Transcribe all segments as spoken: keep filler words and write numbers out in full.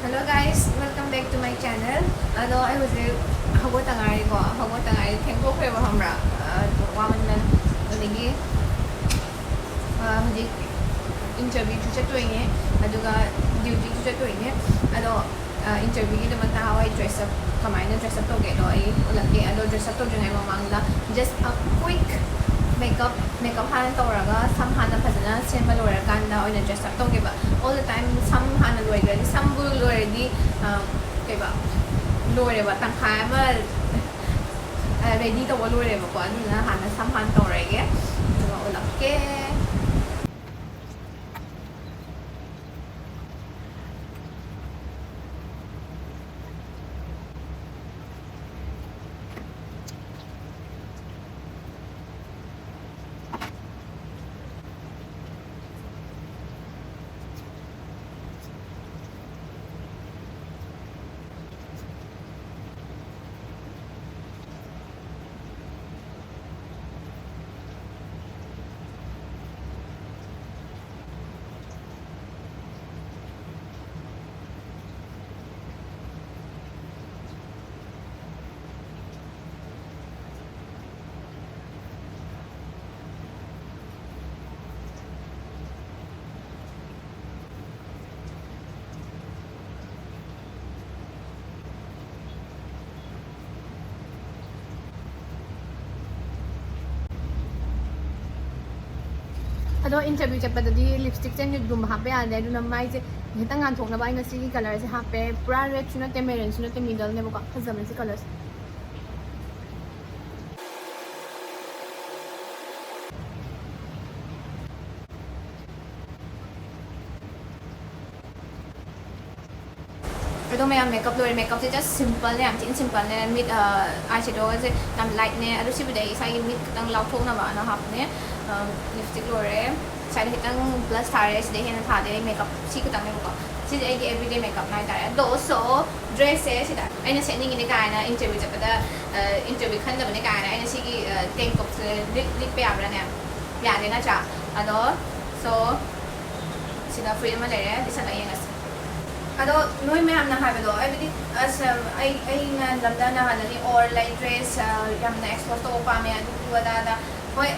Hello guys, welcome back to my channel. ꯑꯗꯣ ꯑꯩ ꯍꯧꯖꯤꯛ ꯍꯧꯒꯠꯇ ꯉꯥꯏꯔꯤꯀꯣ, ꯍꯧꯒꯠꯇ ꯉꯥꯏꯔꯤ, ꯊꯦꯡꯗꯣꯛꯈ꯭ꯔꯦꯕ, ꯈꯪꯕ꯭ꯔꯥ? ꯑꯗꯣ ꯋꯥꯃꯟꯗꯅ꯫ ꯑꯗꯒꯤ ꯑ, ꯍꯧꯖꯤꯛ interviewꯁꯨ ꯆꯠꯇꯣꯏꯅꯦ, ꯑꯗꯨꯒ dutyꯁꯨ ꯆꯠꯇꯣꯏꯅꯦ꯫ ꯑꯗꯣ interviewꯒꯤꯗꯃꯛꯇ ꯍꯋꯥꯏ dress up, ꯀꯃꯥꯏꯅ dress up ꯇꯧꯒꯦꯗꯣ ꯑꯩ ꯎꯠꯂꯛꯀꯦ꯫ ꯑꯗꯣ dress up ꯇꯧꯗ꯭ꯔꯤꯉꯩ ꯃꯃꯥꯡꯗ just a quick makeup, makeup ꯍꯥꯟꯅ ꯇꯧꯔꯒ ꯁꯝ ꯍꯥꯟꯅ ꯐꯖꯅ ꯁꯦꯝꯕ ꯂꯣꯏꯔꯀꯥꯟꯗ ꯑꯣꯏꯅ dress up ꯇꯧꯒꯦꯕ꯫ All the time ꯁꯝ ꯍꯥꯟꯅ ꯂꯣꯏꯈ꯭ꯔꯗꯤ, ꯁꯝꯕꯨ ꯂꯣꯏꯔꯗꯤ, ꯑ, ꯀꯩꯕ, ꯂꯣꯏꯔꯦꯕ, ꯇꯪꯈꯥꯏ ꯑꯃ ready ꯇꯧꯕ ꯂꯣꯏꯔꯦꯕꯀꯣ꯫ ꯑꯗꯨꯅ ꯍꯥꯟꯅ ꯁꯝ ꯍꯥꯟꯅ ꯇꯧꯔꯒꯦ, ꯑꯗꯨꯒ ꯎꯠꯂꯛꯀꯦ꯫ ꯑꯗꯣ interview ꯆꯠꯄꯗꯗꯤ lipstickꯁꯦ nudeꯒꯨꯝꯕ ꯍꯥꯞꯄ ꯌꯥꯗꯦ, ꯑꯗꯨꯅ ꯃꯥꯏꯁꯦ ꯈꯤꯇꯪ ꯉꯥꯟꯊꯣꯛꯅꯕ ꯑꯩ ꯉꯁꯤꯒꯤ colorꯁꯦ ꯍꯥꯞꯄꯦ꯫ ꯄꯨꯔꯥ redꯁꯨ ꯅꯠꯇꯦ, maroonꯁꯨ ꯅꯠꯇꯦ, middleꯅꯦꯕꯀꯣ꯫ ꯐꯖꯕꯅꯦ ꯁꯤ colorꯁꯦ꯫ ꯑꯗꯣ ꯃꯌꯥꯝ, makeup ꯂꯣꯏꯔꯦ꯫ Makeupꯁꯦ just simpleꯅꯦ, ꯌꯥꯝ ꯊꯤꯅ simpleꯅꯦ꯫ ꯃꯤꯠ, ꯑ, eyeshadowꯒꯁꯦ ꯌꯥꯝ lightꯅꯦ꯫ ꯑꯗꯣ ꯁꯤꯕꯨꯗꯤ ꯑꯩ ꯏꯁꯥꯒꯤ ꯃꯤꯠ ꯈꯤꯇꯪ ꯂꯥꯎꯊꯣꯛꯅꯕꯅ ꯍꯥꯞꯄꯅꯦ꯫ ꯑ, lipstick ꯂꯣꯏꯔꯦ꯫ ꯁ꯭ꯋꯥꯏꯗ ꯈꯤꯇꯪ blush ꯊꯥꯔꯦ꯫ ꯁꯤꯗꯩ ꯍꯦꯟꯅ ꯊꯥꯗꯦ ꯑꯩ꯫ Makeup ꯁꯤ ꯈꯤꯇꯪꯅꯦꯕꯀꯣ꯫ ꯁꯤꯁꯦ ꯑꯩꯒꯤ everyday makeupꯅꯦ ꯍꯥꯏꯇꯥꯔꯦ꯫ ꯑꯗꯣ, so, dressꯁꯦ ꯁꯤꯗ ꯑꯩꯅ ꯁꯦꯠꯅꯤꯡꯉꯤꯅꯦ ꯀꯥꯏꯅ interview ꯆꯠꯄꯗ, ꯑ, interview ꯈꯟꯗꯕꯅꯦ ꯀꯥꯏꯅ ꯑꯩꯅ ꯁꯤꯒꯤ, ꯑ, tank topꯁꯦ ꯂꯤꯠ-, ꯂꯤꯠꯄ ꯌꯥꯕ꯭ꯔꯥꯅꯦ? ꯌꯥꯗꯦ ꯅꯠꯇ꯭ꯔꯥ? ꯑꯗꯣ, so, ꯁꯤꯗ ꯐꯨꯔꯤꯠ ꯑꯃ ꯂꯩꯔꯦ, ꯂꯤꯠꯁꯜꯂ ꯌꯦꯡꯉꯁꯤ꯫ ꯑꯗꯣ ꯅꯣꯏ ꯃꯌꯥꯝꯅ ꯍꯥꯏꯕꯗꯣ, ꯍꯥꯏꯕꯗꯤ, ꯑꯁ, ꯑꯩ, ꯑꯩꯅ ꯂꯝꯗ ꯅꯍꯥꯟꯅꯅꯤ or like dress, ꯑ, ꯌꯥꯝꯅ expose ꯇꯧꯕ ꯄꯥꯝꯃꯦ, ꯑꯗꯨ ꯑꯗꯥꯗ꯫ ꯍꯣꯏ,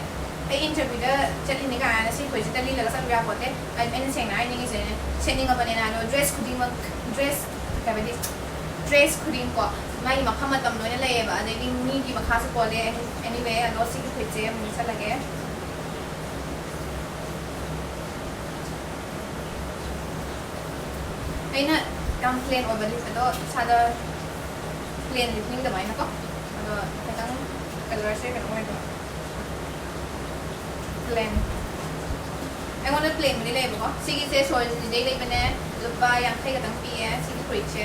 ꯑꯩ interview ꯗ ꯆꯠꯂꯤꯅꯤ ꯀꯥꯏꯅ ꯁꯤ ꯐꯨꯔꯤꯠꯁꯤꯗ ꯂꯤꯠꯂꯒ ꯆꯠꯂꯨ ꯌꯥꯄꯣꯠꯇꯦ꯫ ꯑꯩ, ꯑꯩꯅ ꯁꯦꯡꯅ ꯍꯥꯏꯅꯤꯡꯉꯤꯁꯦ, ꯁꯦꯠꯅꯤꯡꯉꯕꯅꯦꯅ꯫ ꯑꯗꯣ dress ꯈꯨꯗꯤꯡꯃꯛ, dress, ꯍꯥꯏꯕꯗꯤ dress ꯈꯨꯗꯤꯡꯀꯣ, ꯃꯥꯒꯤ ꯃꯐꯝ ꯃꯇꯝ ꯂꯣꯏꯅ ꯂꯩꯌꯦꯕ꯫ ꯑꯗꯒꯤ ꯃꯤꯒꯤ ꯃꯈꯥꯁꯨ ꯄꯣꯜꯂꯦ꯫ Anyway, ꯑꯗꯣ ꯁꯤꯒꯤ ꯐꯨꯔꯤꯠꯁꯦ ꯑꯃꯨꯛ ꯂꯤꯠꯁꯜꯂꯒꯦ꯫ ꯑꯩꯅ ꯌꯥꯝ plain ꯑꯣꯏꯕ ꯂꯤꯠꯄꯗꯣ ꯏꯁꯥꯗ plain ꯂꯤꯠꯅꯤꯡꯗꯕ ꯑꯩꯅꯀꯣ꯫ ꯑꯗꯣ ꯈꯤꯇꯪ colour ꯁꯦ ꯀꯩꯅꯣ ꯑꯣꯏꯕ, plain꯫ ꯑꯩꯉꯣꯟꯗ plain ꯕꯨꯗꯤ ꯂꯩꯌꯦꯕꯀꯣ꯫ ꯁꯤꯒꯤꯁꯦ ꯁꯣꯔꯣꯖꯤꯅꯤꯗꯩ ꯂꯩꯕꯅꯦ, ꯂꯨꯄꯥ ꯌꯥꯡꯈꯩ ꯈꯛꯇꯪ ꯄꯤꯌꯦ꯫ ꯁꯤꯒꯤ ꯐꯨꯔꯤꯠꯁꯦ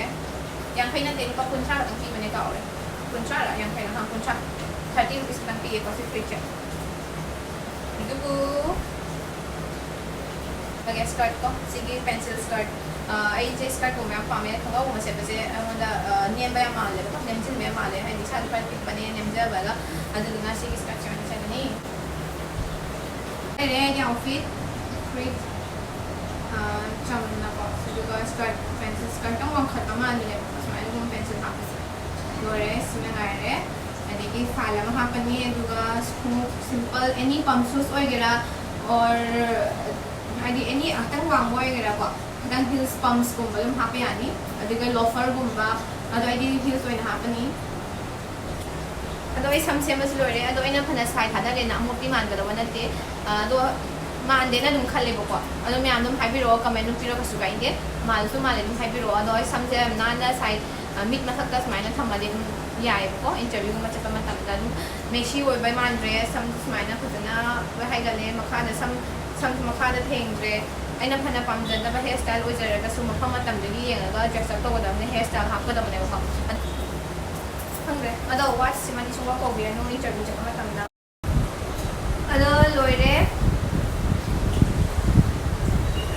ꯌꯥꯡꯈꯩ ꯅꯠꯇꯦ, ꯂꯨꯄꯥ ꯀꯨꯟꯊ꯭ꯔꯥ ꯈꯛꯇꯪ ꯄꯤꯕꯅꯦ, ꯀꯥꯎꯔꯦ꯫ ꯀꯨꯟꯊ꯭ꯔꯥꯔ ꯌꯥꯡꯈꯩꯔ? ꯑꯥ, ꯀꯨꯟꯊ꯭ꯔꯥ꯫ Thirty rupees ꯈꯛꯇꯪ ꯄꯤꯌꯦꯀꯣ ꯁꯤ ꯐꯨꯔꯤꯠꯁꯦ꯫ ꯑꯗꯨꯕꯨ ꯑꯗꯨꯒ skirt ꯀꯣ, ꯁꯤꯒꯤ pencil skirt꯫ ꯑ, ꯑꯩꯁꯦ skirt ꯀꯨꯝꯕ ꯌꯥꯝ ꯄꯥꯝꯃꯦ꯫ ꯈꯣꯡꯒ꯭ꯔꯥꯎꯒꯨꯝꯕ ꯁꯦꯠꯄꯁꯦ ꯑꯩꯉꯣꯟꯗ, ꯑ, ꯅꯦꯝꯕ ꯌꯥꯝ ꯃꯥꯜꯂꯦꯕꯀꯣ, ꯅꯦꯝꯖꯤꯟꯕ ꯌꯥꯝ ꯃꯥꯜꯂꯦ, ꯍꯥꯏꯗꯤ ꯏꯁꯥꯁꯨ ꯈꯔ ꯄꯤꯛꯄꯅꯦ ꯅꯦꯝꯖꯕꯒ꯫ ꯑꯗꯨꯗꯨꯅ ꯁꯤꯒꯤ skirt ꯁꯦ ꯑꯣꯏꯅ ꯁꯦꯠꯂꯅꯤ꯫ ꯂꯩꯔꯦ ꯑꯩꯒꯤ outfit꯫ ꯐꯨꯔꯤꯠ, ꯑ, ꯆꯝꯅꯀꯣ, ꯑꯗꯨꯒ skirt, pencil skirt ꯇꯪ ꯋꯥꯡꯈꯠꯄ ꯃꯥꯜꯂꯦꯕꯀꯣ, ꯁꯨꯃꯥꯏꯅꯒꯨꯝꯕ pencil ꯍꯥꯞꯄꯁꯦ꯫ ꯂꯣꯏꯔꯦ, ꯁꯤꯅ ꯉꯥꯏꯔꯦ꯫ ꯑꯗꯒꯤ file ꯑꯃ ꯍꯥꯞꯄꯅꯤ, ꯑꯗꯨꯒ ꯈꯣꯡꯎꯞ simple, any pump shoes ꯑꯣꯏꯒꯦꯔꯥ, or ꯍꯥꯏꯗꯤ any ꯈꯤꯇꯪ ꯋꯥꯡꯕ ꯑꯣꯏꯒꯦꯔꯥꯀꯣ, ꯈꯤꯇꯪ heels, pumps ꯀꯨꯝꯕ ꯑꯗꯨꯝ ꯍꯥꯞꯄ ꯌꯥꯅꯤ꯫ ꯑꯗꯨꯒ loafer ꯒꯨꯝꯕ, ꯑꯗꯣ ꯑꯩꯗꯤ heels ꯑꯣꯏꯅ ꯍꯥꯞꯄꯅꯤ꯫ ꯑꯗꯣ ꯑꯩ ꯁꯝ ꯁꯦꯝꯕꯁꯨ ꯂꯣꯏꯔꯦ꯫ ꯑꯗꯣ ꯑꯩꯅ ꯐꯅ ꯁꯥꯏ ꯊꯥꯗꯔꯦꯅ ꯑꯃꯨꯛꯇꯤ ꯃꯥꯟꯒꯗꯧꯕ ꯅꯠꯇꯦ꯫ ꯑꯗꯣ ꯃꯥꯟꯗꯦꯅ ꯑꯗꯨꯝ ꯈꯜꯂꯦꯕꯀꯣ꯫ ꯑꯗꯣ ꯃꯌꯥꯝ ꯑꯗꯨꯝ ꯍꯥꯏꯕꯤꯔꯛꯑꯣ, comment ꯑꯗꯨꯝ ꯄꯤꯔꯛꯑꯣ, ꯀꯩꯁꯨ ꯀꯥꯏꯗꯦ꯫ ꯃꯥꯜꯂꯁꯨ ꯃꯥꯜꯂꯦ ꯑꯗꯨꯝ ꯍꯥꯏꯕꯤꯔꯛꯑꯣ꯫ ꯑꯗꯣ ꯑꯩ ꯁꯝꯁꯦ ꯌꯥꯝ ꯅꯥꯟꯅ ꯁꯥꯏ, ꯑ, ꯃꯤꯠ ꯃꯊꯛꯇ ꯁꯨꯃꯥꯏꯅ ꯊꯝꯃꯗꯤ ꯑꯗꯨꯝ ꯌꯥꯏꯌꯦꯕꯀꯣ, interview ꯒꯨꯝꯕ ꯆꯠꯄ ꯃꯇꯝꯗ꯫ ꯑꯗꯨꯝ messy ꯑꯣꯏꯕ ꯃꯥꯟꯗ꯭ꯔꯦ, ꯁꯝ ꯁꯨꯃꯥꯏꯅ ꯐꯖꯅ ꯂꯣꯏ ꯍꯥꯏꯒꯠꯂꯦ꯫ ꯃꯈꯥꯗ ꯁꯝ, ꯁꯝꯁꯨ ꯃꯈꯥꯗ ꯊꯦꯡꯗ꯭ꯔꯦ꯫ ꯑꯩꯅ ꯐꯅ ꯄꯥꯝꯖꯗꯕ hair style ꯑꯣꯏꯖꯔꯒꯁꯨ ꯃꯐꯝ ꯃꯇꯝꯗꯨꯒꯤ ꯌꯦꯡꯉꯒ dress up ꯇꯧꯒꯗꯕꯅꯦ, hair style ꯍꯥꯞꯀꯗꯕꯅꯦꯕꯀꯣ꯫ ꯑꯗꯨ ꯈꯪꯗ꯭ꯔꯦ꯫ ꯑꯗꯣ watch ꯁꯤꯃꯗꯤ ꯁꯨꯡꯀꯥꯎ ꯀꯥꯎꯕꯤꯔꯅꯨ interview ꯆꯠꯄ ꯃꯇꯝꯗ꯫ ꯑꯗꯣ ꯂꯣꯏꯔꯦ꯫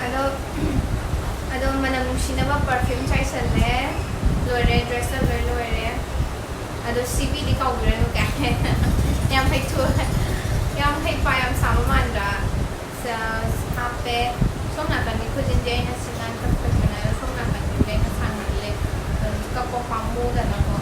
ꯑꯗꯣ, ꯑꯗꯣ ꯃꯅꯝ ꯅꯨꯡꯁꯤꯅꯕ perfume ꯆꯥꯏꯁꯜꯂꯦ꯫ ꯂꯣꯏꯔꯦ, dress up ꯂꯣꯏ ꯂꯣꯏꯔꯦ꯫ ꯑꯗꯣ ꯁꯤꯕꯤꯗꯤ ꯀꯥꯎꯕꯤꯔꯅꯨ ꯀꯥꯏ꯫ ꯌꯥꯝ ꯍꯩꯊꯨ-, ꯌꯥꯝ ꯍꯩꯄꯥ ꯌꯥꯝ ꯁꯥꯕ ꯃꯥꯟꯗ꯭ꯔꯥ? ꯁ-, ꯍꯥꯞꯄꯦ꯫ ꯁꯣꯝ ꯅꯥꯀꯟꯒꯤ ꯈꯨꯖꯤꯟꯁꯦ ꯑꯩꯅ ꯁꯤ ꯉꯥꯡ ꯀꯛꯊꯠꯄꯅꯦ꯫ ꯑꯗꯣ ꯁꯣꯝ ꯅꯥꯀꯟꯒꯤ ꯄꯥꯝꯃꯨꯗꯅꯀꯣ꯫